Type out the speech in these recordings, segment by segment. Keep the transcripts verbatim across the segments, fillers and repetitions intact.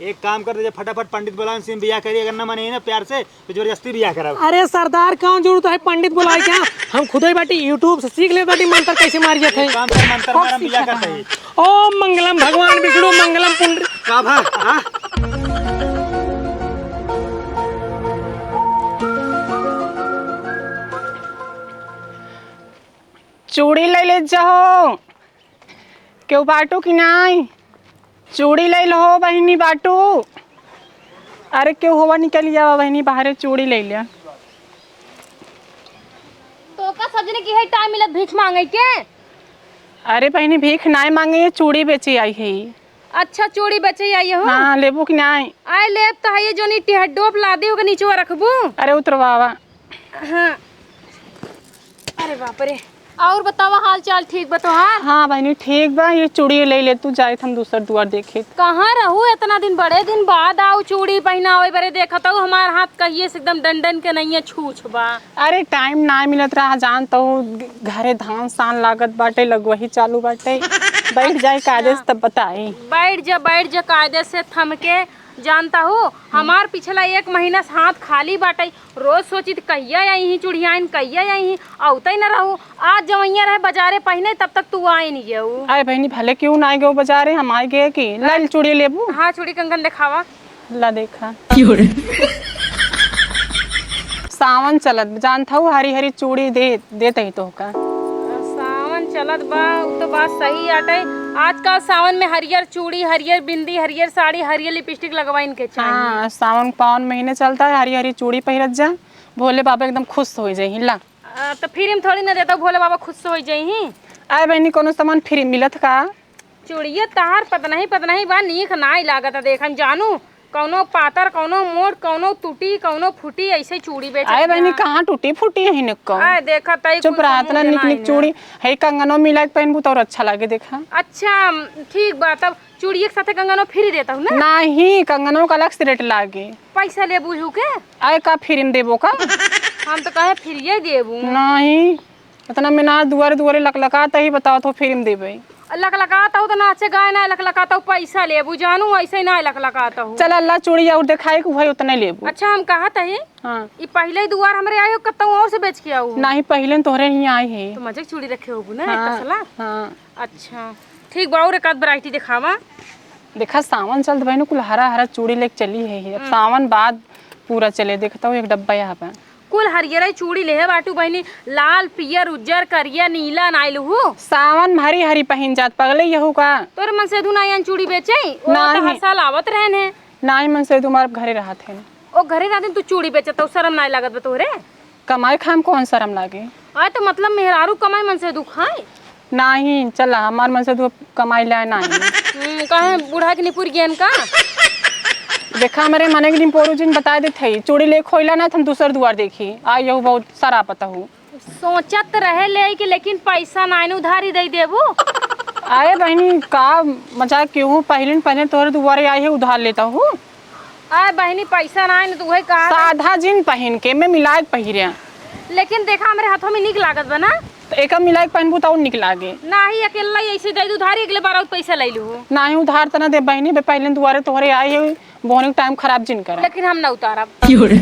एक काम कर दे, फटाफट पंडित बुलाओ, इनसे बियाह करिए, अगर ना माने ना प्यार से तो जबरदस्ती बियाह कराओ। अरे सरदार, कौन जरूरत है पंडित बुलाए क्या? हम खुद ही बाटी YouTube से सीख ले बाटी मंत्र कैसे मारी जात है। एक काम कर, मंत्र मार, हम बियाह करते हैं। ओम मंगलम भगवान विष्णु मंगलम पुंड। का भा? हाँ? चूड़ी ले ले जाओ, केहू बाटू कि नाई? चूड़ी ले लो बहिनी, बाटू। अरे केहू होवा निकल जावा बहिनी, बाहरे चूड़ी ले ले। तो का सजने की है टाइम मिलत भीख मांगे के? अरे बहिनी, भीख नाई मांगे, ये चूड़ी बेचे आई है। अच्छा, चूड़ी बेचे आई हो? हाँ, लेबू कि नाई? आए लेब तो है, ये जोनी टिहडोप लादे हो के नीचवा रखबू? अरे उतरवावा। हाँ। अरे बाप रे। और बतावा, हाल चाल ठीक बा तोहार? हाँ बहिनी, ठीक बा। ये चूड़ी ले ले तू, जाइत हम दूसर दुआर देखे। कहाँ रहू इतना दिन, बड़े दिन बाद आऊ चूड़ी पहिनावे बरे। देखत हऊ हमार हाथ कहिए से एकदम डंडन के नइया छूछ बा। अरे टाइम ना मिलत रहा, जान तो घरे धान सान लागत बाटे, लगवही चालू बाटे। बैठ जाए कायदे से तब बताई। बैठ जा, बैठ जा कायदे से थम के। जानता हूँ, हमार पिछला एक महीना से हाथ खाली बाटे। रोज सोचित कहिया आई ही चुड़ियाइन, कहिया आई ही, औते न रहू। आज जवैया रहे बजारे पहिने, तब तक तू आए नहीं गऊ। अरे बहिनी, भले क्यों ना गऊ बजारे, हम आए गए कि लाल चूड़ी लेबू। हाँ, चूड़ी कंगन देखावा। ला देखा। सावन चलत, जानत हऊ, हरी हरी चूड़ी दे, देत ही तोहका। सावन चलत बा, उ तो बात सही आटे। आजकल सावन में हरियर चूड़ी, हरियर बिंदी, हरियर साड़ी, हरियर लिपस्टिक लगवाइन के चाहिए। हाँ, सावन पावन महीने चलता है, हरी हरी चूड़ी पहिरत जा, भोले बाबा एकदम खुश हो जाई। ला। आ, तो फ्री में थोड़ी ना देता, भोले बाबा खुश हो जाई। अरे बहिनी, कोनो सामान फ्री मिलत का? चूड़िया तहार पतनही पतनही बा, नीक नाई लागत है देखन जानू। कौनो पातर, कौनो मोट, कौनो टूटी, कौनो फूटी, ऐसे चूड़ी बेचत अरे बहिनी, बिया। कहाँ टूटी फूटी है निक्को? आय, देखा तई चुप कुल रहा, इतना समूह निक निक नाई चूड़ी है। है, कंगनो मिला के पहनबू तो और अच्छा लागे, देखा। अच्छा, ठीक बा, तब चूड़िया के साथे कंगनो फ्री देता हूँ ना? नहीं, कंगनो का अलग से रेट लागे। पैसा लेबू हू के? आय, का फ्री में देबो का? हम तो कहे फ्री देबू। नहीं, इतना में ना दुआरे दुआरे लकलकात ही, बताओ तो फ्री में देबे। लकलकात हो तो नाचे गाए ना, लकलकात हो पैसा लेबू जानू, ऐसे ना लकलकात हो। चल अल्लाह चूड़ी और देखाए के वही उतने लेबू। अच्छा हम कहत ही, हाँ। ई पहले ही दुआर हमरे आए हो, कतौ और से बेच के आऊ? नहीं, पहले तोहरे ही आए है। तो मजे के चूड़ी रखे होबू ना, हाँ, एक तसला? हाँ। अच्छा, ठीक बा, और एक आध वैरायटी देखावा। देखा सावन चलत बहिनी, कुल हरा हरा चूड़ी लेके चली है, अब हम्म। सावन बाद पूरा चले, देखता हूँ एक डब्बा यहाँ पे। कुल हरियरे चूड़ी लेहे बाटू बहिनी, लाल, पियर, उज्जर, करिया, नीला नाई लुहू। सावन में हरी हरी पहिन जात पगले यहू का। तोरे मनसेधु नाई अन चूड़ी बेचे, वो तो नाही। हर साल आवत रहन है। नाही मनसेधु हमारे घरे रहत है। ओ घरे रहत है तू चूड़ी बेचत हो, शर्म नाई लागत बा तोहरे? कमाई खाए में कौन शर्म लागे? आय तो मतलब मेहरारू कमाई मनसेधु खाए? नाही, चला, हमार मनसेधु कमाई लाए नाही। हम्म, काहे बूढ़ा के निपुर गयन का? देखा, हमरे मने के निपोरू जिन बताए देत हई, चूड़ी ले खोइला ना, त हम दूसर दुआर देखी। आ, यहू बहुत सरापत हूँ। सोचत रहे ले के, लेकिन पैसा नाइन उधारी दे देबू। अरे बहिनी, का मजाक क्यों हूँ? पहले न पहले तोहरे दुआरे आई है, उधार लेता हूँ। अरे बहिनी, पैसा नाइन, तू है कहा था? साधा जिन पहिन के, मैं मिलाए के पहिरे। लेकिन देखा, हमरे हाथों में निक लागत बा ना। तो एका मिलाए के पहनबू, तो और निक लागे। नाही, अकेला ही ऐसे दे दू उधारी, अगले बार और पैसा ले लू। नाही, उधार त ना दे बहिनी, बे पहले दुआरे तोहरे आई है, बोहनी के टाइम खराब जिन करा। लेकिन हम ना उतारब। क्यों रे?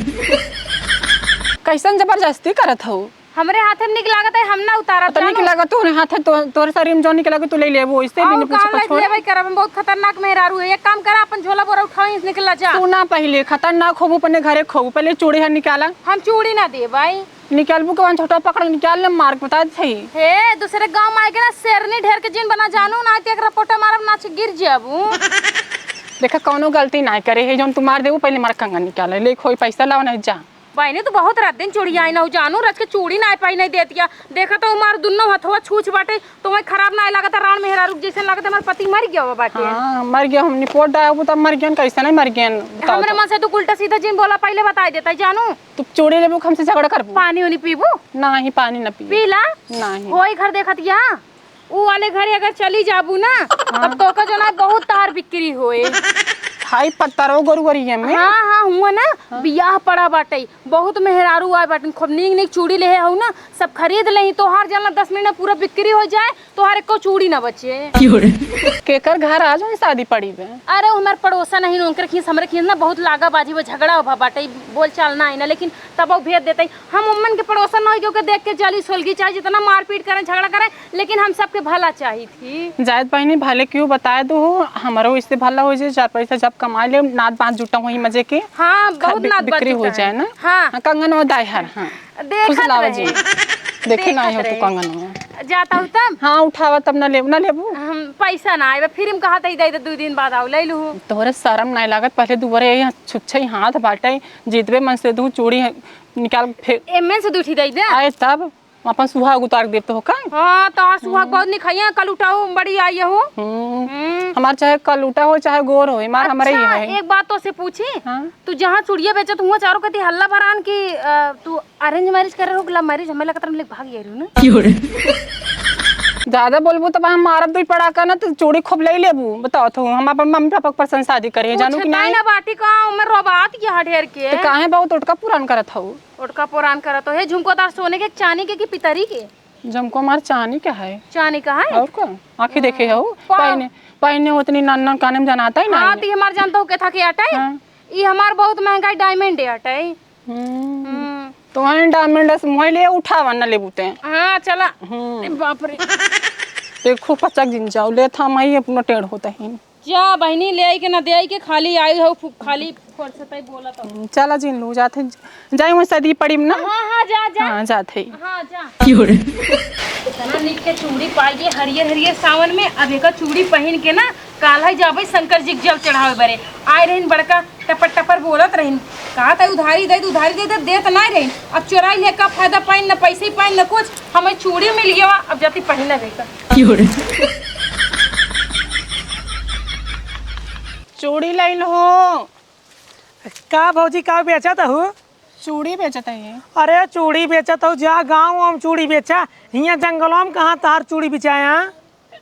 कैसन जबरदस्ती करत हऊ? हमरे हाथे में निक लागत है, हम ना उतारब, तो निक जानू। लागत तोहरे हाथे, तो, तोहरे शरीर में जो निक लागत, तू ले लेबू, ओइसे भी और नहीं पूछे का ले पछोड़। लेबे करब, हम बहुत खतरनाक मेहरारू है। एक काम करा, अपन झोला बोरा उठाओ, इस निकल जा। तू ना पहिले खतरनाक होबू, अपने घरे खोबू, पहिले चूड़ी है निकाला। हम चूड़ी ना देबै। निकालबू के बाद छोटा पकड़ निकाल ले, मार के बता दे सही। हे, दूसरे गांव में आके ना शेरनी ढेर के जिन बना जानू, ना तो एक रपोटा मारब, नाच गिर जाबू। देखा, कौनो गलती ना करे है, जौन तू मार देबू, पहिले मार कंगन निकाल ले, खोई पैसा लाओ, नहीं जा। बहिनी, तू बहुत रात दिन चूड़ियाइन हऊ जानू, रच के चूड़ी नाय पहिने देतिया। देखा तो हमार दुन्नो हथवा छूछ बाटे, तो वही खराब नाय लागत, राण मेहरारू जैसन लागत, हमार पति मर गया हुआ बाटे। हाँ, मर गया, हम निपोट डायबू तब मर गया, कैसे नहीं मर गया, बताओ हमरे तो। मन से तू उल्टा सीधा जिन बोला, पहले बताई देता जानू। तू चूड़ी लेबू, हमसे झगड़ा करबू? पानी उनी पीबू? नहीं, पानी ना पी। पी ला। नहीं। वही घर देखत या। ऊ वाले घरे अगर चली जाबू ना, हाँ। तब तोका जो ना बहुत तार बिक्री होए। हाई पत्तरो गोरुवरिया में। हाँ, हाँ, हुआ ना, हाँ। बियाह पड़ा बाटइ, बहुत मेहरारू आए बाटिन, खूब नीक नीक चूड़ी लेहे हऊ ना, सब खरीद लेही। तोहार जाना दस मिनट में पूरा बिक्री होइ जाए, तोहार एको चूड़ी ना बचे। केकर घर आज में शादी पड़ी बे? अरे, उ हमार पड़ोसन हइन, उनकर खीस, हमरे खीस ना बहुत लागा बाजी, वो झगड़ा उभा बाटइ, बोल चाल ना आई ना, लेकिन तब वो भेज देतइ। हम उम्मन के पड़ोसन ना होई कि ओके देख के जली सोलगी, चाहे जितना मारपीट करें, झगड़ा करें, लेकिन हम सबके भला चाहित ही। जायत बहिनी, भले क्यों बताए दो हो, हमरो इससे भला हो जाए, चार पैसा जब कमाए ले, नात बात जुटा वही मजे के। हाँ, बहुत बि-, नात बात बिक्री हो जुटा है। जाए ना। हाँ। हाँ, कंगन वो दाई हर, हाँ। देखत खुश लावा रहे। जी। देखे ना देखत हो तो रहे। कंगन वो। जाता हूँ तब? हाँ, उठावा तब ना लेबू, ना लेबू। हम पैसा ना आए, फिर हम कहा था, "दे दे, दो दिन बाद आओ, ले लूँ।" तोहरे शर्म नहीं लागत, पहले दुआरे यहाँ छुच्छे ही हाथ बाटे, जीतबे मन से दू चूड़ी है, निकाल फेर। एमएन से दूठी दे दे। आए तब। अपन सुहाग उतार देब तो का? हाँ, तोहार सुहाग हम्म। बहुत निक है, कल उठाओ, बड़ी आई हो। हम्म। हम्म। हमार चाहे कल उठा हो, चाहे गोर हो, हमार हमरे ही अच्छा, है। एक बात तो से पूछी? हाँ। तू जहाँ चूड़िया बेचत हुआ, चारों कती हल्ला भरान की, अ, तू arrange marriage करे हो कि love marriage? हमें लगता हम लोग भाग गए रहो ना। क्यों रे? ज्यादा बोलबू तब हम मारब दुई पड़ाका ना, तो चूड़ी खूब ले लेबू। बताओ तो हम अपन मम्मी पापा के पसंद शादी करे, जानू कि पूछता ही नहीं? ना बाटी का, उम्र रोबात यहाँ ढेर के। तो काहे बहुत उठका पुरान करत हऊ? ओटका पोरान करत हो। हे झुमको तार सोने के, चानी के कि पितरी के? झुमको हमार चानी के है। चानी का है? और का? आँखी देखे हो? पा- पहने, पहने उतनी नन्ना काने में जनाता ही हाँ, नहीं। ती हमार जानता हो के था के अटाई? हाँ। ई हमार बहुत महंगा diamond है अटाई। हम्म। हम्म। तो वहीं diamond से मोह ले उठावा न लेबू ते। हाँ, चला। हम्म। ए, बाप रे। देखो पचक जिन जाओ, ले था मैं अपना टेढ़ होता ही। जा बहिनी, ले आई के ना दे आई के, खाली आई हो, फु-, खाली फुर्सत आई बोलत हो। हम्म, चला जिन लू, जात है, जाई वहीं सदी पड़ी में ना। हाँ, हाँ, जा, जा। हाँ, जात है। हाँ, जा। क्यों रे? इतना निक के चूड़ी पाई के हरियर हरियर सावन में, अब एकर चूड़ी पहिन के ना, काल्ह ही जाबे शंकर जी के जल चढ़ावे बरे। आए रहिन बड़का टपर टपर बोलत रहिन, कहा था उधारी दे दे, उधारी दे दे, देत ना रहिन। अब चोराई ले का फायदा पाइन, न पैसे पाइन, न कुछ। हमें चूड़ी मिल गया, अब जाती पहिना बेटा। क्यों रे? चूड़ी लाइन हो। का भौजी, का बेचत हो? चूड़ी बेचत है। अरे चूड़ी बेचत हो, जा गाँव में चूड़ी बेचा, हियाँ जंगलों में कहाँ तार चूड़ी बिचाया?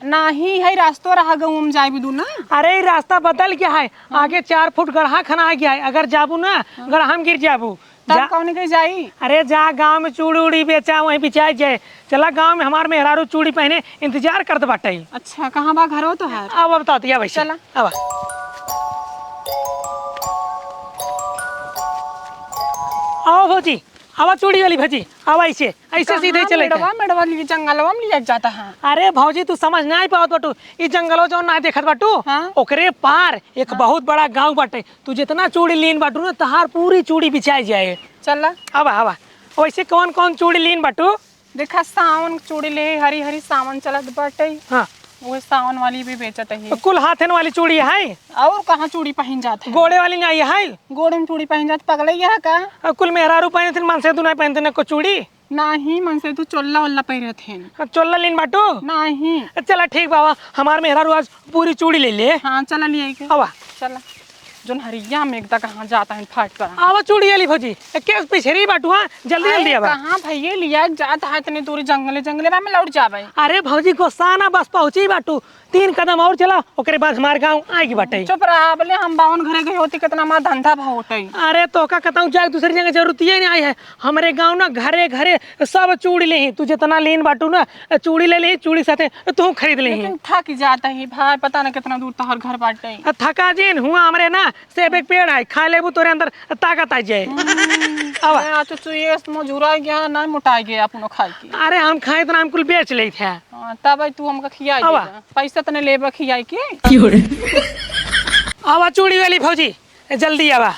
नाही, है रास्तो रहा गाँव में जाए बिदु ना। अरे ई रास्ता बदल गया है, हाँ। आगे चार फुट गढ़ा खना गया है, अगर जाबू ना, हाँ। गढ़ा में गिर जाबू। तब जा। कौन के जाई? अरे जा गाँव में चूड़ी उड़ी बेचा, वहीं बिचाई जाए। चला गाँव में हमार मेहरारू चूड़ी पहने इंतजार करत बाटे। अच्छा, कहाँ बा घरो तोहार? अब, अब बता दिया वैसे। चला। अब। आओ भौजी, आवा चूड़ी वाली भौजी, आवा ऐसे, ऐसे कहाँ सीधे चले मेड़वा, के। मेड़वा लिए जंगलवा में लिए जाता है। अरे भौजी, तू समझ नहीं पावत बाटू, ई जंगलवा जौन ना देखत बाटू, हाँ। ओकरे पार एक हाँ। बहुत बड़ा गाँव बाटे। तू जितना चूड़ी लीन बाटू ना, तहार पूरी चूड़ी बिचाई जाए। चला। आवा, आवा। वैसे कौन कौन चूड़ी लीन बाटू? देखा, सावन चूड़ी ले, हरी हरी सावन चलत बाटे। हाँ। उहे सावन वाली भी बेचत है। कुल हाथन वाली चूड़ी है? और कहाँ चूड़ी पहिन जात है? गोड़े वाली नहीं है? गोड़े में चूड़ी पहिन जात, पगलई है का? अब कुल मेहरारू पहिने थे, मनसेधू नहीं पहिनते ना को चूड़ी? नाही, मनसेधू चोल्ला ओल्ला पहिरत हैं। अब चोल्ला लीन बाटू? नाही। चला ठीक बाबा, हमार मेहरारू आज पूरी चूड़ी ले ले। हाँ, चला ले आई के। आवा। चला। जोन हरिया में एकदा कहाँ जाता है फाट पर। आवा चूड़ी वाली भौजी। ए, के पिछरी बाटू, हाँ? जल्दी, अरे, जल्दी आवा। कहाँ भैया लिया जात है इतनी दूरी जंगले, जंगले में लौट जावे। अरे भौजी, गोस्सा ना, बस पहुँची बाटू। तीन कदम और चला, ओकरे बाद हमार गाँव आएगी बाटे। चुप रहा, बोले हम बावन घरे गए होती, कितना हमार धंधा भा होते। अरे तो का कहता हूँ, जाए दूसरी जगह जरूरत ही नहीं आई है। हमरे गाँव ना घरे घरे सब चूड़ी लेही। तू जितना लेन बाटू ना, चूड़ी ले लेही, चूड़ी साथे तू खरीद लेही। लेकिन थक जाता ही भाई, पता ना कितना दूर तोहर घर बाटे। आ, थका जेन हुआ हमरे ना, सेब एक पेड़ है, खा लेबू तोरे अंदर ताकत आ जाए। हम्म, अब अरे, आज तो ये मजूरा गया ना, मोटा गया अपनो खाए के। अरे हम खाए इतना हम कुल बेच लेत है। हाँ, तब तू हमका खियाई अब देगा। पैसा तने लेबा खियाई के। आवा चूड़ी वाली भौजी, जल्दी आवा।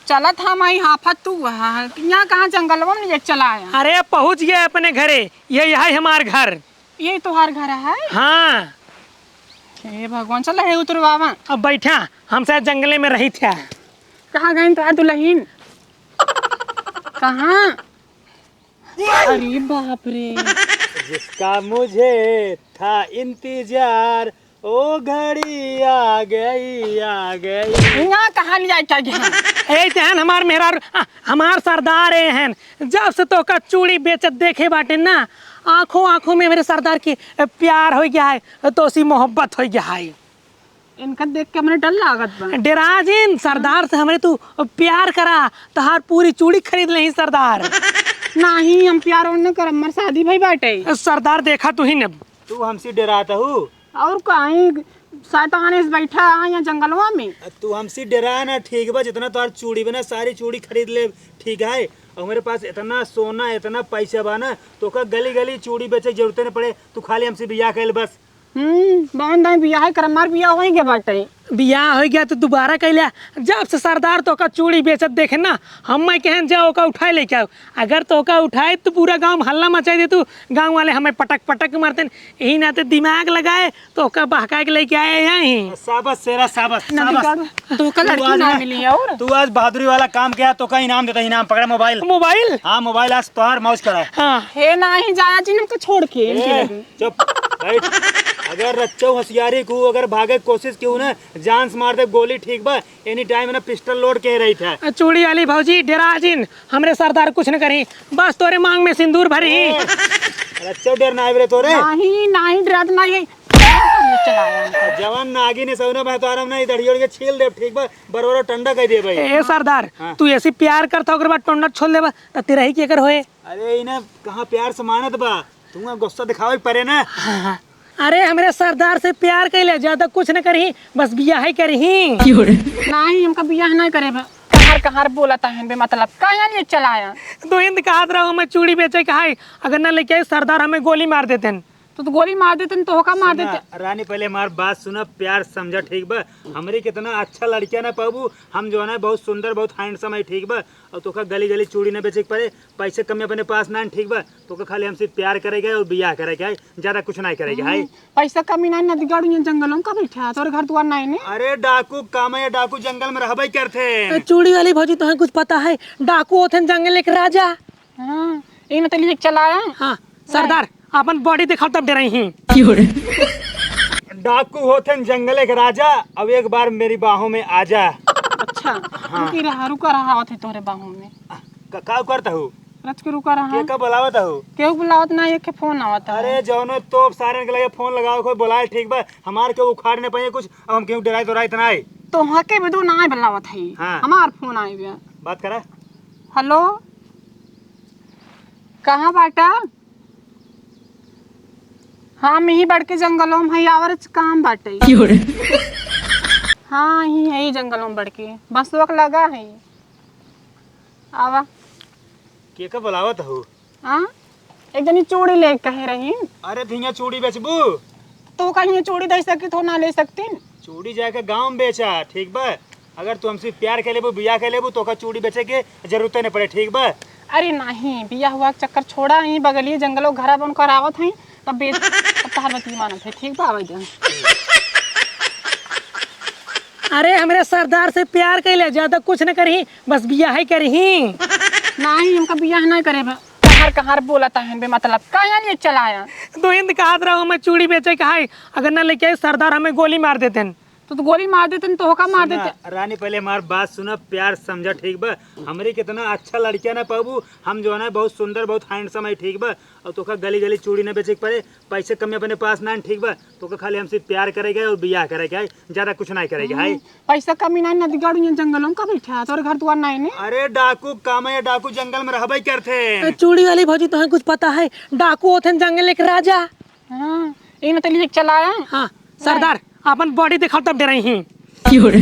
चलत हम आई हाफत तू, हाँ, यहाँ कहाँ जंगलवा में ले चला आया? अरे पहुँच गया अपने घरे, ये यही हमार घर। ये तोहार घर है? हाँ। हे भगवान, चल हे उतरवावा। अब बैठा, हम शायद जंगले में रही थे। कहाँ गई तोहार दुल्हन? कहाँ? अरे बाप रे। जिसका मुझे था इंतजार, ओ घड़ी आ गई, आ गई। यहाँ कहाँ ले जाए क्या गया? ए, तहन हमार मेहरारू, आ, हमार सरदार ए हन। जब से तोका चूड़ी बेचत देखे बाटे ना, आंखों आंखों में मेरे सरदार की, ए, प्यार हो गया है, तोसी मोहब्बत हो गया है। इनका देख के हमरे डर लागत बा। डेरा जिन, सरदार से हमरे तू प्यार करा, तहार पूरी चूड़ी खरीद लेही सरदार। नाही, हम प्यार और न करब, हमार शादी भई बाटे। सरदार देखा तू ही न। तू हमसे डेरात हऊ? और काहे शैतान इस बैठा है यहाँ जंगलवा में। तू हमसे डेरा ना, ठीक बा, जितना तोहार चूड़ी बा ना, सारी चूड़ी खरीद लेब, ठीक है। और मेरे पास इतना सोना, इतना पैसा बा ना, तोका गली गली चूड़ी बेचे के जरूरते न पड़े, तू खाली हमसे बियाह कर ले बस। हम्म, बांध दाई बियाह कर, हमार बियाह होई गया बाटे। बियाह होई गया तो दोबारा कैला। जब से सरदार तोका चूड़ी बेचत देखे ना, हम मैं कहन जा ओका उठाए लेके आओ। अगर तोका उठाए तो पूरा गांव में हल्ला मचाई दे तू, गांव वाले हमें पटक पटक मारते हैं। यही नाते दिमाग लगाए तोका बहकाए के लेके आए यहीं। शाबाश शेरा, शाबाश, ना शाबाश। बिगाड़ू, तोका तू लड़की आज ना ना, मिली और। तू आज बहादुरी वाला काम किया, तोका इनाम देता, इनाम। पकड़ा मोबाइल। मोबाइल? हाँ, मोबाइल आज तोहार मौज करा। हाँ। हे नाही जाया जी, हमको छोड़ के इनके ए, लगे। चुप, बैठ। अगर रच्चो होशियारी को, अगर भागे के कोशिश कियो ना, जान से मार दे गोली, ठीक बा? Any time ना पिस्टल लोड के रही था। चूड़ी वाली भौजी, डेरा जिन, हमरे सरदार कुछ न करी, बस तोरे मांग में सिंदूर भरी। ए, रच्चो डेर ना आवे रे तोरे। नाही, नाही, डेरात नाही है। ये चलाया। जवान नागिन है, सौना बहतवारम ना, इधर योड़ के छील दे, ठीक बा? बरोरो टंडा कह दे भाई। ए सरदार, हाँ। तू ऐसी प्यार करता, ओकर बाद टंडा छोड़ देबा, त तेरा ही केकर होए? अरे, इन्हें कहाँ प्यार से मानत बा? तुम गुस्सा दिखावे के परे ना। हाँ, हाँ। अरे, हमरे सरदार से प्यार कैले, ज्यादा कुछ न करही, बस बियाह ही करही। क्यों रे? नाही, हमका बियाह नहीं करे बा। कहार, कहार बोलत हन बे, मतलब, काहे नहीं चलाया? तो हिंद कहत रहो, हमें चूड़ी बेचे के है, अगर ना लेके आई, सरदार हमें गोली मार देते हैं। तो, तो गोली मार देते हैं, तो होका मार सुना, देते। रानी, पहले हमार बात सुना, प्यार समझा, ठीक बा? हमरे कितना अच्छा लड़किया ना पाबू, हम जो है ना, बहुत सुंदर, बहुत हैंडसम है, ठीक बा? और तोका गली गली चूड़ी ना बेचे के पड़े, पैसे कमी अपने पास ना, ठीक बा? तोका खाली हमसे प्यार करे के है और बियाह करे के है, ज्यादा कुछ नहीं करे के है। हम्म, पैसा कमी नहीं, नदी गाड़ू यहाँ जंगलों का बैठा, तोरे घर दुआर नहीं ने। अरे डाकू काम है, डाकू जंगल में रहबे करते हैं। ए, चूड़ी वाली भौजी, तुम्हें कुछ पता है? डाकू होते हैं जंगल एक राजा। हाँ, ये न तो लिए चलाया। हाँ, सरदार, अपन बॉडी दिखाओ तब डराई ही। क्यों रे? डाकू होते हैं जंगल एक राजा, अब एक बार मेरी बाहों में आजा। अच्छा, हाँ। रुकी रहा, रुका रहा होते तोरे बाहों में। का, का करता हूँ? रच के रुका रहा। के का बुलावत हऊ? केहू बुलावत ना, एक फोन आवत है। अरे जौनो तोप सारन के लगे फोन लगाओ, कोई बुलाए, ठीक बा? हमार केहू उखाड़ न पाइए कुछ, अब हम केहू डराई तो राई तो ना आई। तो हाँ के बदू ना बुलावत है। हाँ। हमार फोन आए बे। बात करा। हेलो, कहाँ बाटा? हाँ, हम यही बड़के जंगलों में है, आवर काम बाटे। क्यों रे? हाँ, यही है जंगलों में बड़के, बसवक लगा है। आवा। के का बुलावत हो? हाँ? एक जनी चूड़ी ले कहे रही। अरे भिया चूड़ी बेचबू? तो कहीं चूड़ी दे सकी तो ना ले सकतीन? चूड़ी जाके गाँव में बेचा, ठीक बा? अगर तू हमसे प्यार कर लेबू, बियाह कर लेबू, तो का चूड़ी बेचे के जरूरत नहीं पड़े, ठीक बा? अरे नहीं, बियाह हुआ के चक्कर छोड़ा, यहीं बगलिए जंगलो घरा बन करावत हई, तब बेच, तब तहार बतिया मानत है, ठीक बा? आवे दे। अरे हमरे सरदार से प्यार कैले, ज्यादा कुछ न करही, बस बियाह ही करही। नहीं, हमका बियाह नहीं करे बा। कहार कहार बोलत हन बे, मतलब काहे नहीं चलाया? तो हिंद कहत रहो, हमें चूड़ी बेचे के है, अगर ना लेके आई सरदार हमें गोली मार देते हैं। तो, तो गोली मार देते हैं, तो होका मार सुना, देते। रानी पहले हमार बात सुना, प्यार समझा, ठीक बा? हमरे कितना अच्छा लड़किया ना पाबू, हम जो है ना बहुत सुंदर, बहुत हैंडसम है, ठीक बा? और तोका गली गली चूड़ी ना बेचे के पड़े, पैसे कमी अपने पास ना, ठीक बा? तोका खाली हमसे प्यार करे के है और बियाह करे के है, ज्यादा कुछ नहीं करे के है। हम्म, पैसा कमी नहीं, नदी गाड़ू यहाँ जंगलों का बैठा, तोरे घर दुआर नहीं ने। अरे डाकू काम है, डाकू जंगल में रहबे करते हैं। ए, चूड़ी वाली भौजी, तुम्हें कुछ पता है? डाकू होते हैं जंगल एक राजा। हाँ, ये मतलब चलाया। हाँ, सरदार, अपन बॉडी दिखाओ तब डराई ही। क्यों रे?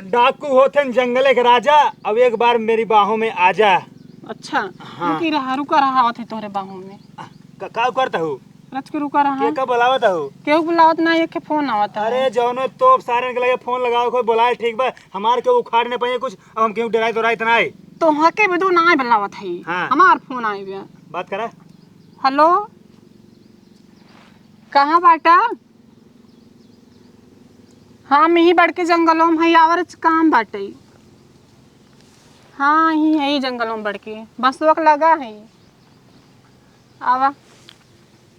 डाकू होते हैं जंगल एक राजा, अब एक बार मेरी बाहों में आजा। अच्छा, हाँ। रुकी रहा, रुका रहा होते तोरे बाहों में। का, का करता हूँ? रच के रुका रहा। के का बुलावत हो? केहू बुलावत ना, एक फोन आवत है। अरे जौनो तोप सारन के लगे फोन लगाओ, कोई बुलाए, ठीक बा? हमार केहू उखाड़ नहीं पाइए कुछ, अब हम केहू डराई तो राइत ना आए। तो हाँ के बदू ना बुलावत है। हाँ। हमार फोन आए बे। बात करा। हेलो, कहाँ बाटा? हाँ, हम यही बड़के जंगलों में है, आवर काम बाटे। हाँ, यही है जंगलों में बड़के, बसवक लगा है। आवा।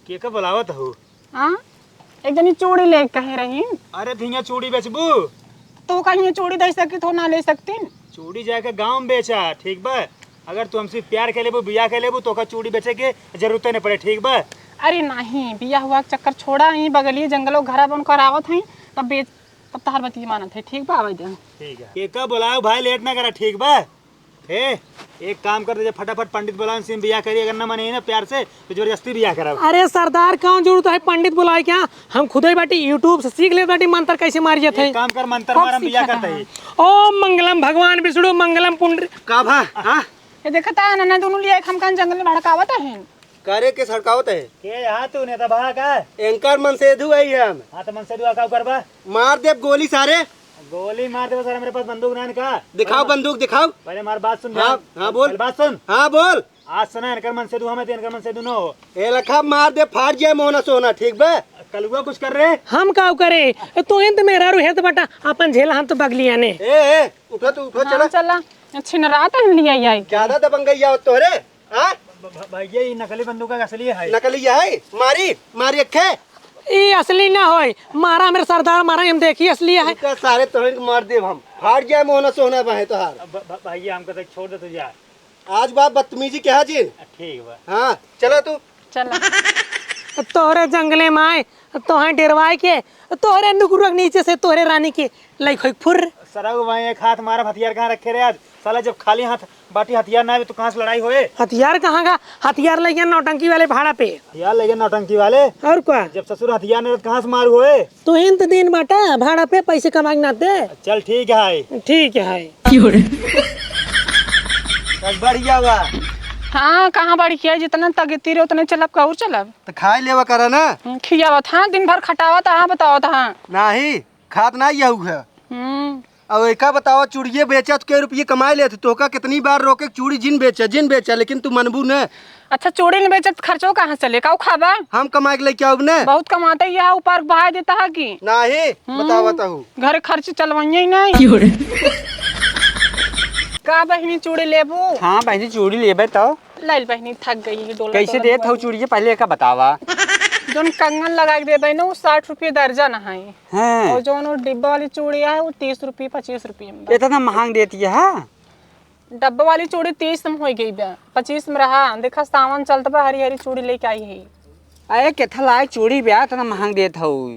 के का बुलावत हो? हाँ, एक जनी चूड़ी ले कहे रही। अरे भिया चूड़ी बेचबू? तो कहीं चूड़ी दे सकी तो ना ले सकतीन? चूड़ी जाके गाँव में बेचा, ठीक बा? अगर तू हमसे प्यार कर लेबू, बियाह कर लेबू, तो का चूड़ी बेचे के जरूरत नहीं पड़े, ठीक बा? अरे नहीं, बियाह हुआ के चक्कर छोड़ा, यहीं बगलिए जंगलो घरा बन करावत हई, तब बेच, तब तहार बतिया मानत है, ठीक बा, आवे दे। ठीक है। एका बुलाओ भाई, लेट ना करा, ठीक बा? ए, एक काम कर दे, फटाफट पंडित बुलाओ, इनसे बियाह करी, अगर ना मने ना प्यार से, तो जबरदस्ती बियाह कराओ। अरे सरदार, कौन जरूरत है पंडित बुलाए क्या? हम खुदे बाटी YouTube से सीख ले बाटी मंत्र कैसे मारी जात है। एक काम कर, मंत्र मार, हम बियाह करते हैं। ओम मंगलम भगवान विष्णु मंगलम पुंडरी। का भा? हाँ? ये देखता है ना, ना दोनों लिए एक हमका जंगल में भड़कावत है। करे के सड़कावत है। के यहाँ तू नेता बा का? एंकर मनसेधु है हम। हाँ, तो मनसेधु का करबा? मार देब गोली सारे। गोली मार देबा सारे, मेरे पास बंदूक ना है का? दिखाओ बंदूक, दिखाओ। पहले हमार बात सुन हाँ, ध्यान। हाँ, बोल। पहले बात सुन। हाँ, बोल। आज से ना एनकर मनसेधु हमें, तो एनकर मनसेधु न हो। ए लखा मार दे, फाट जाए मोहना सोना, ठीक बा? कलुआ कुछ कर रहे? हम का करे? ए, तू इंत मेहरारू हेत बटा, अपन झेला हम तो बगलिया ने। ए, ए, उठो तू, उठो, हाँ, चला। चला। छिनरात है लिया आई के। ज्यादा दबंगई आवत तोहरे, हाँ? भ-, भ-, भैया, ये नकली बंदूक है, असली है? नकली है? मारी, मारी अखे। ई असली ना होय, मारा मेरे सरदार, मारा, हम देखी असली है। इनका सारे तोहन के मार देब हम, फाट जाए मोहना सोहना बाहे तोहार। अब भ-, भ-, भैया, हमको तो छोड़ दे तू यार। आज बात बदतमीजी क्या जिन? ठीक बा। हाँ, चला तू। चला। तोहरे जंगले में आए, तोहे डेरवाए के, तोहरे नुकुरक नीचे से तोहरे रानी के लइक होई फुर्र। सरऊ भाई, एक हाथ मारा, हथियार कहाँ रखे रहे आज? साला जब खाली हाथ बाटी, हथियार ना आवे तो कहाँ से लड़ाई होए? हथियार कहाँ का? हथियार लइके नौटंकी वाले भाड़ा पे। हथियार लइके नौटंकी वाले? और का? जब ससुर हथियार नहीं रहत, कहाँ से मारू होए? तू ही तो दिन बाटा, भाड़ा पे पैसे कमाए के नाते। चल ठीक है। ठीक है। क्यों रे? सब बढ़िया बा। हाँ, कहाँ बढ़िया, जितना तगेती रहे उतने चलब का और चलब। तो खाए लेवा करा ना। हम्म, खियावत हाँ, दिन भर खटावत हाँ, बतावत हाँ। नाही, खात ना यहू है। हम्म। अब एका बतावा, चूड़िये बेचत के रुपये कमाए लेत, तोहका कितनी बार रोके, चूड़ी जिन बेचा, जिन बेचा, लेकिन तू मनबू न। अच्छा, चूड़ी न बेचत, खर्चो कहाँ चले? काऊ खाबा? हम कमाए के लेके आउब न। बहुत कमाते ही है, ऊपर बहाय देता है कि? नाही, हम्म। बतावत हूँ। घर खर्च चलवाइए ही नहीं। क्यों रे? का बहिनी, चूड़ी लेबू? हाँ बहिनी, चूड़ी लेबे तो। लाइल बहिनी, थक गई है डोला कैसे डोला देत हऊ मोबाइल। चूड़िया, पहले एका बतावा। जोन कंगन लगा के देबे न, वो साठ रुपये दर्जन है। हाँ। और जोन वो डिब्बा वाली चूड़िया है, वो तीस रुपये, पच्चीस रुपये में बा। इतना महंग देती है, हाँ? डब्बा वाली चूड़ी तीस में हो गई बा, पच्चीस में रहा। देखा, सावन चलत बा, हरी हरी चूड़ी लेके आई है। अरे, केथा लायक चूड़ी बा, इतना महंग देत हऊ।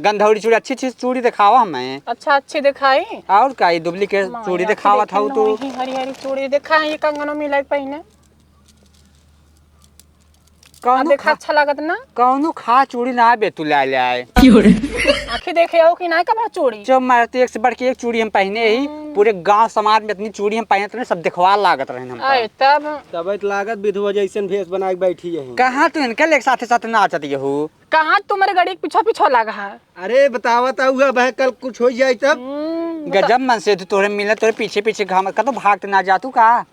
गंधौरी चूड़ी, अच्छी अच्छी चूड़ी दिखावा हमें। अच्छा, अच्छी दिखाई। और का, ये duplicate माया चूड़ी के दिखावत देखी हऊ तू। नोही हरी हरी चूड़ी देखा है, ये कंगनों में लाइक पहिने। कौनो अब देखा, खा-, अच्छा लागत ना? कौनो खा चूड़ी ना बे तू ले ले आए। क्यों रे? आँखी देखे हो कि ना कबा चूड़ी? जब मैं तो एक से बढ़ के एक चूड़ी हम पहने ही, हम्म। पूरे गांव समाज में इतनी चूड़ी हम पहनत रहे, सब दिखवा लागत रहे हम आए तो। तब? तब तो लागत विधवा जैसन भेष बना के बैठी है। कहाँ तू इनके लेके साथे साथे नाचत यहू? कहाँ तुम्हारे गाड़ी के पीछे पीछे लगा है? अरे बतावा तो हुआ बहन, कल कुछ हो जाए तब। हम्म, बता- गजब मनसेधु तोरे मिले, तोरे पीछे पीछे घाम, कतो भागत ना जा तू का?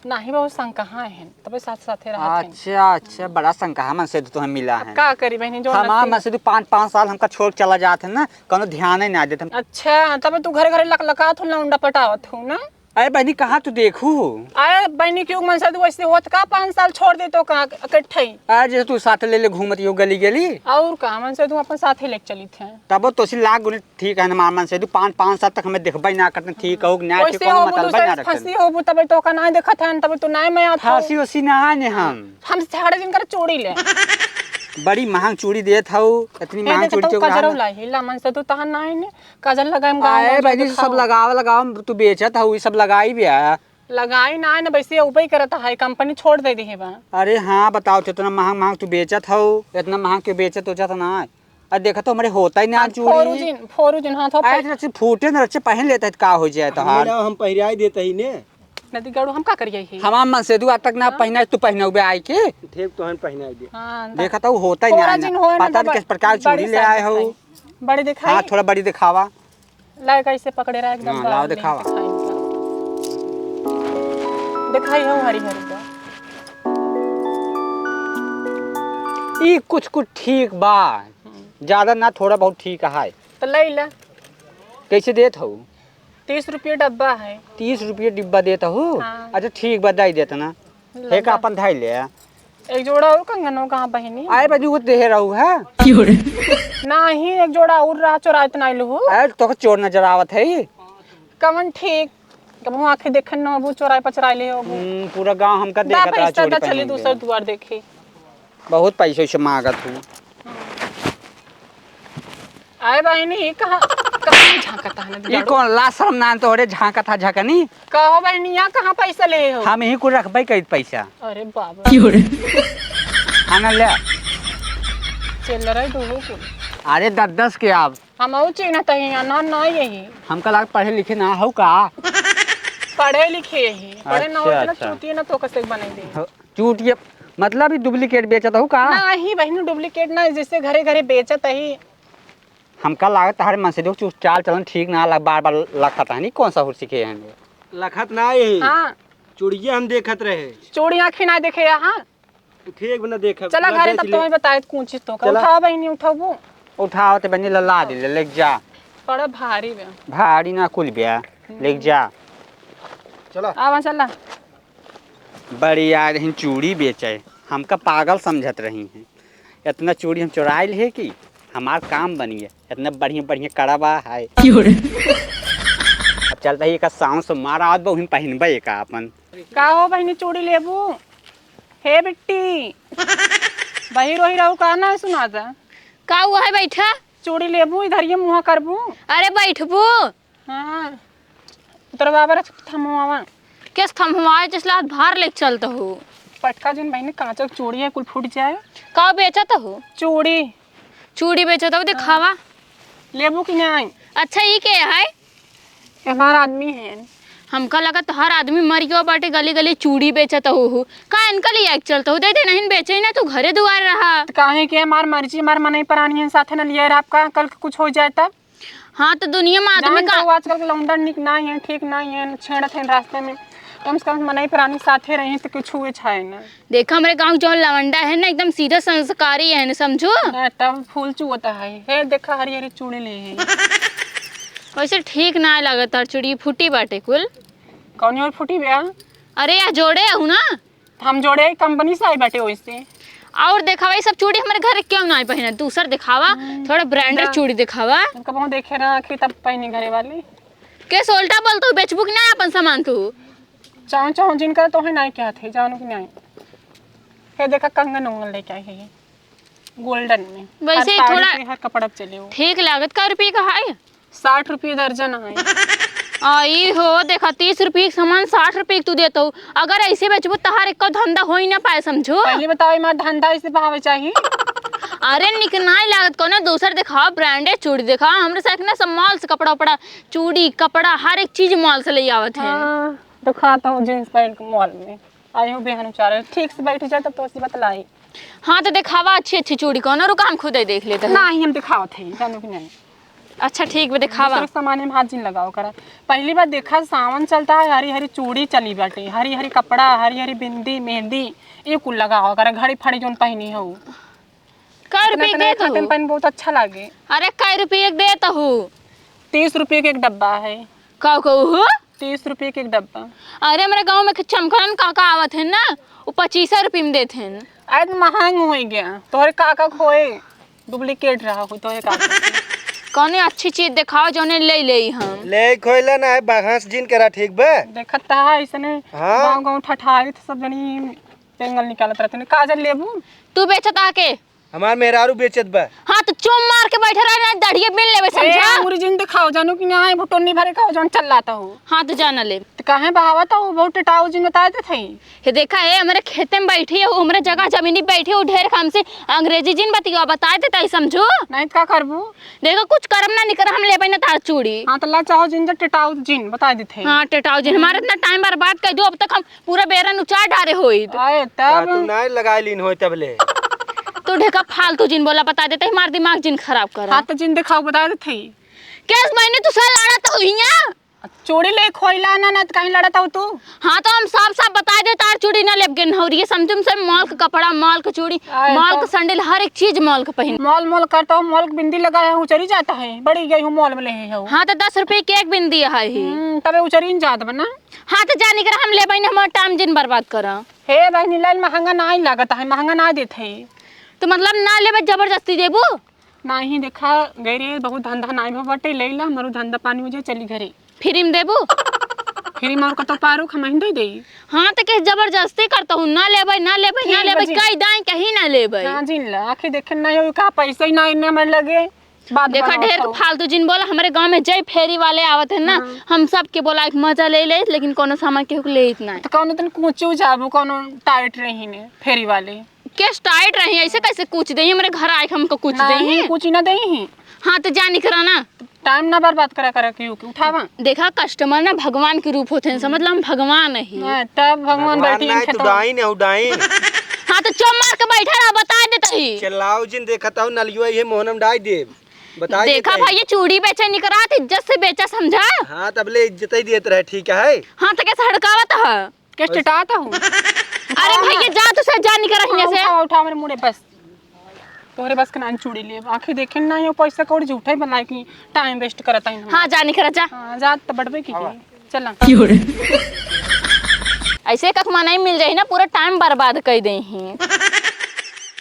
नाही बाबू, संग कहाँ है, तबे साथ साथे रहत हैं। अच्छा, अच्छा, बड़ा संग कहाँ मनसेधु तोहे मिला अब है। का करी बहनी, जो हमार नसीब। मनसेधु पाँच, पाँच साल हमका छोड़ के चला जात है ना, कौनो ध्यान ही ना देत हम। अच्छा, तब तू घरे घरे लकलकात हो, लौंडा पटावत हो ना? अरे बहनी, कहाँ तू देखू? अरे बहनी, क्यों मनसेधु वैसे होत का, पाँच साल छोड़ दे तो का इकट्ठे ही? अरे जैसे तू साथ ले ले घूमत यो गली गली। और का, मनसेधु अपन साथ ही लेके चली थे। तब तो सी लाख गुने ठीक है, हमार मनसेधु पाँच, पाँच साल तक हमें देखबे ना करते, ठीक हो, न्याय ठीक ओइसे हो, होबू, मतलब दूसरे ना से रखते। फंसी होबू, तबे तो का ना देखत हन, तबे तो ना मैं आत हो। फंसी उसी ना आने हम। हम साढ़े दिन कर चूड़ी ले। बड़ी महंग चूड़ी देत हऊ, इतनी ए, महंग देख चूड़ी तो के कजरौ उड़ान। लाई, ला मनसेधु तहन ना आने, काजल लगाएम, गाँव आए गाँव भाई, जाके सब खाओ। लगावा, लगावा, तू बेचत हऊ, ई सब लगाई भी है। लगाई ना, ना वैसे उबई करत है, कंपनी छोड़ दे दी है बा। अरे हाँ, बताओ, तो इतना महंग महंग तू बेचत हऊ, इतना महंग क्यों बेचत हो जात ना है? अरे देखा तो हमरे होता ही ना हाँ, चूड़ी। फोरू जिन, फोरू जिन, हाँ, तो अरे फो- तो रच्चे फूटे न रच्चे पहन लेता है, तो का हो जाए तो हमें हाल? ना हम पहिराई देता ही ने। नदी गड़ू हम का करिए ही? हमार मनसेधु आज तक ना हाँ। पहना, तू पहनौबे आई के? ठीक तो हम पहिनाई दे। हाँ, देखा तो होता ही ना, फोरा ना। जिन हो ना, पता नहीं तब किस प्रकार बड़ी चूड़ी ले साइज आए हो। दिखाई। बड़ी दिखाई? हाँ, थोड़ा बड़ी दिखावा। लाए कैसे पकड़े रहा एकदम हाँ, बड़ा लाओ लेके दिखावा। दिखाई इनका। दिखाई हो हरी हरी का। ई कुछ कुछ ठीक बा। हम्म। ज्यादा ना, थोड़ा बहुत ठीक है। तो ले ले। कैसे देत हऊ? तीस रुपये डब्बा है। तीस रुपये डिब्बा देत हऊ? हाँ। अच्छा ठीक बा, दे देत ना। ले एक दा। अपन धाई ले। एक जोड़ा और कंगनो कहाँ बहिनी? आए बजू वो देहे रहू है। क्यों रे? नाही, एक जोड़ा और रहा, चोराइत ना लहू। अरे तो चोर नजर आवत है। कवन ठीक? कबहू आँखें देखन न अबू चोराए पचराए ले अबू। हम्म, पूरा गांव हमका दा देखत रहा पैसा चोरी दा, चली पहन के। दूसर दुआर देखी। बहुत पैसे से मांगत हूँ। आए बहिनी, ई कहाँ? कहाँ झांकत है ना ई दुआरो? कौन लाज शर्म ना तोहरे झांकत है झकनी? कहो बहनिया, कहाँ पैसा ले हो? हम यहीं कुल रखबे कई पैसा। अरे बाबा। की हो रे? हाँ ना ले। चिल्लर है दो कुल। अरे दस दस के आप। हम और चीन्हत ही, ना, ना यही। हमका लाग पढ़े लिखे ना हो का? पढ़े लिखे ही। पढ़े ना अच्छा, होते ना, अच्छा। चूतिए ना तो कसे बनाई दे। हो, चूतिए, मतलब ई duplicate बेचत हो का? नाही बहिनी, duplicate ना, जैसे घरे घरे बेचत ही। हमका लागत हर मन से देखो, चू-, चाल चलन ठीक ना लग, बार बार लखत है, नहीं कौन सा हुर सीखे हैं ये? लखत ना यही। हाँ। चूड़िया हम देखत रहे। चूड़ी आँखी ना देखे यहाँ। ठीक बना देखब, चला ना घरे, बेच तब ले। तुम्हें बताए कौन चीज तो का। चला। उठाओ बहिनी, उठाओ। उठाओ ते बहिनी, लला दे ले, लेके जा। बड़ा भारी बे। भारी ना कुल बे, हम्म। लेके जा। चला। आवा चला। बड़ी आ रही चूड़ी बेचे, हमका पागल समझत रही हैं। इतना चूड़ी हम चुराइल है कि हमार काम बनिए। इतना बढ़िया बढ़िया कड़ा बा है। की हो रे? अब चलता ही एका सावन से मारा आवत बा, उहिन पहिनबे एका अपन। का हो बहिनी, चूड़ी लेबू? हे बिट्टी, बहिर ओहिर रहू का ना सुनाता? का हुआ है, बैठा? चूड़ी लेबू, इधर ये मुँह करबू? अरे बैठबू। हाँ, उतर बाबा रख थमवावा। केस थमवाए, जैसे हाथ भार लेके चलत हो। पटका जिन बहिनी, कांचक चूड़ी है, कुल फूट जाए। का बेचत हो? चूड़ी। चूड़ी बेचत हो, दिखावा। लेबू कि नहीं? अच्छा, ई के है? हमार आदमी है। हमका लगा तोहार आदमी मर गयो बाटे, गली गली चूड़ी बेचत हो, हो। का इनका लिए एक चलत हो? दे दे, नहीं बेचे ना, तू घरे दुआर रहा। तो काहे के हमार मर्जी, हमार मनई प्राणी है, साथे न लिए रहा, आपका कल के कुछ हो जाए तब? हाँ, तो दुनिया में आदमी जान का तो आजकल के लौंडा निक नाई है, ठीक नाई है, छेड़त है रास्ते में। कम से कम मनई प्राणी साथे रही तो कुछ हुए छाए ना। देखा, हमरे गाँव के जौन लवंडा है ना, एकदम सीधा संस्कारी है ना, समझो? ना, तब फूल चुअता है। हे, देखा, हरी हरी चूड़ी ले है। वैसे ठीक ना लागत तार चूड़ी, फूटी बाटे कुल। कौन और फूटी बे? अरे, या जोड़े आहू ना। हम जोड़े कंपनी से आई बाटे वैसे। और देखावा, ये सब चूड़ी हमारे घर क्यों ना आई पहने? दूसर देखावा, हम्म, थोड़ा ब्रांडेड ना। चूड़ी देखावा। उनका बहुत देखे ना, आखिर तब पहनी घरे वाली। के सोल्टा बोल तू, बेचबू कि ना अपन सामान तू? चाहो, चाहो, जिन कर तो है ना क्या थे, जानो कि नहीं? हे देखा, कंगन उंगन लेके आई है ये, गोल्डन में। वैसे हर ही साड़ी थोड़ा पे, हर कपड़ा पे चले हो। ठीक लागत, का रुपये का है? साठ रुपये दर्जन है। आई हो, देखा, तीस रुपये के सामान साठ रुपये के तू देत हो। अगर ऐसे बेचबू, तहार एको धंधा हो ही ना पाए, समझो। पहले बताओ, हमार धंधा ऐसे भावे चाहिए। अरे, निक नाई लागत, कोनो दूसर देखाओ, ब्रांडेड चूड़ी देखाओ। हमरे साथ ना सब मॉल से कपड़ा उपड़ा, चूड़ी, कपड़ा, हर एक चीज मॉल से ले आवत है। हाँ, तो खाता हूँ जींस पैंट के मॉल में। आई हूँ बेहन उचारे, ठीक से बैठ जाए तब तो उसी बतलाई। हाँ, तो देखावा अच्छी अच्छी चूड़ी कोनो, रुका हम खुद ही देख लेते हैं। नहीं, हम दिखावत है, जानो कि नहीं। अच्छा, ठीक बा, देखावा। दूसरे सामान में हाथ जिन लगाओ करा। पहली बार देखा, सावन चलता है, हरी हरी चूड़ी चली बाटे, हरी हरी कपड़ा, हरी हरी बिंदी, मेहंदी, ये कुल लगाओ करा। घड़ी फड़ी जोन पहनी है वो। कै इतना रुपये इतना देत खाते हो? में पहन बहुत अच्छा लागे। अरे, कै रुपये के देत हो? तीस रुपये के एक डब्बा है। का कहू हो? तीस रुपये के एक डब्बा। अरे, हमरे गाँव में एक चमकरन काका आवत हैं ना, वो पच्चीस रुपये में देत हैं। अरे, तो महंग हो गया, तोहरे काका खोए। Duplicate रहा हो तो एक आदमी। कौनो अच्छी चीज देखाओ जौने ले लेई हम। ले खोइला ना है, बहस जिन करा, ठीक बा? देखत ता है इसने हाँ। गाँव गाँव ठठारी तो सब जनी पेंगल निकालत रहते ने। काजल लेबू? तू बेचत आके? हमार मेहरारू बेचत बा। हाँ तो चुम मार के बैठे रहे ना, दढ़िए बिन लेबे ए, समझा? अंगूरी जिन दिखाओ जानू कि ना है, भुटोनी भरे का हो जौन चल लाता हो। हाँ तो जाना ले। तो काहे बहावत हो, बहुत टिटाऊ जिन बताए देत हई। हे देखा, ए, हमरे खेते में बैठी है, हमरे जगह जमीनी बैठी है, ढेर काम से अंग्रेजी जिन बतिया, बताए देता ही समझू। नहीं तो का करबू? देखो, कुछ करम ना निकर, हम लेबे ना तार चूड़ी। हाँ, तो ला चाहो जिन, जो टिटाऊ जिन, बताए देते हैं। हाँ, टिटाऊ जिन, हमारा इतना टाइम बर्बाद कर दो, अब तक हम पूरा बेरन उचार डारे होइत। आए, का तू तब? नाई लगाए लीन होई तब ले? तू ढेका फालतू जिन बोला, बताए देते, हमार दिमाग जिन खराब करा। हाँ, तो जिन दिखाओ, बताए देते हैं। केस मैंने तू से लड़ा तो हिया? चूड़ी ले खोइला ना, ना तो कहीं लड़त हो तू। हाँ, तो हम साफ साफ बताए दे, तार चूड़ी ना लेब गेन हौरी, ये समझम से मॉल के कपड़ा, मॉल के चूड़ी, आए मॉल तो। के सैंडल, हर एक चीज मॉल के पहिन। मॉल मॉल करता हो, मॉल के बिंदी लगाया हो, चली जाता है, बड़ी गई हो मॉल में ले हो। हाँ, तो दस रुपये के एक बिंदी है ही। हम्म, तबे उचरी न जात बना। हाँ, तो जानी कर हम लेबे ना, हमार टाइम जिन बर्बाद करा। हे बहनी, लाल महंगा ना ही लागत है, महंगा ना देत है। तो मतलब ना लेबे, जबरदस्ती देबू? नाही, देखा, गई रे, बहुत धंधा नाई भा बाटे, ले ला, हमारो धंधा पानी हो जाए, चली घरे। फ्री में देबू? फ्री में और कतो पारो, हम ही दे देई। हाँ, तो के जबरदस्ती करता हूँ, ना लेबै, ना लेबै, ना ठीक बा लेबै, जी। कई दाई कहीं ना लेबै। हाँ, जिन ला, आखिर देखे ना हो, का पैसा ही ना इन्ने हमारे लगे। बात देखा, बनाओ ढेर तो। फालतू जिन बोला। हमरे गाँव में जय फेरी वाले आवत है ना, हाँ। हम सबके बोला एक मजा ले ले, लेकिन कोनो सामान केहू के लेत ना। तो कोनो दिन कूची जाबू, कोनो टाइट रही ने फेरी वाले। केस टाइट रही, ऐसे कैसे कूच देही? हमरे घर आए के हमको कूच देही? कूची ना देही। हाँ, तो जा निकरा ना। टाइम ना बर्बाद करा, करा केहू के उठावा। देखा, कस्टमर ना भगवान के रूप होते हैं, समझ लो, हम भगवान नहीं। हाँ, तब भगवान भगवान बैठी नहीं, हैं तू खेतवा में। डाइन है, डाइन। हाँ, तो चुप मार के बैठा रहा, बता देता ही। चिल्लाओ जिन, देखता हूँ नलियो ये मोहनम डाई देब। बताई देखा देते। भैया, चूड़ी बेचे निकरात, इज्जत से बेचा, समझा? हाँ, तब ले इज्जत ही देत रहे, ठीक है? हाँ, तो कैसे हड़कावत है? कैसे बस। टिटात हूँ? अरे भैया, जा, तू से जा निकर हियां से। उठा, उठा मेरे मुड़े बस। तोहरे बस के नान चूड़ी ले, आंखें देखे ना, यो पैसा कौड़ी झूठा ही बनाए की टाइम वेस्ट करता है। हाँ, जा निकर जा। हाँ, जा, तो बढ़बे की। चला। ऐसे कखमा नहीं मिल जाई ना, पूरा टाइम बर्बाद कर दे ही।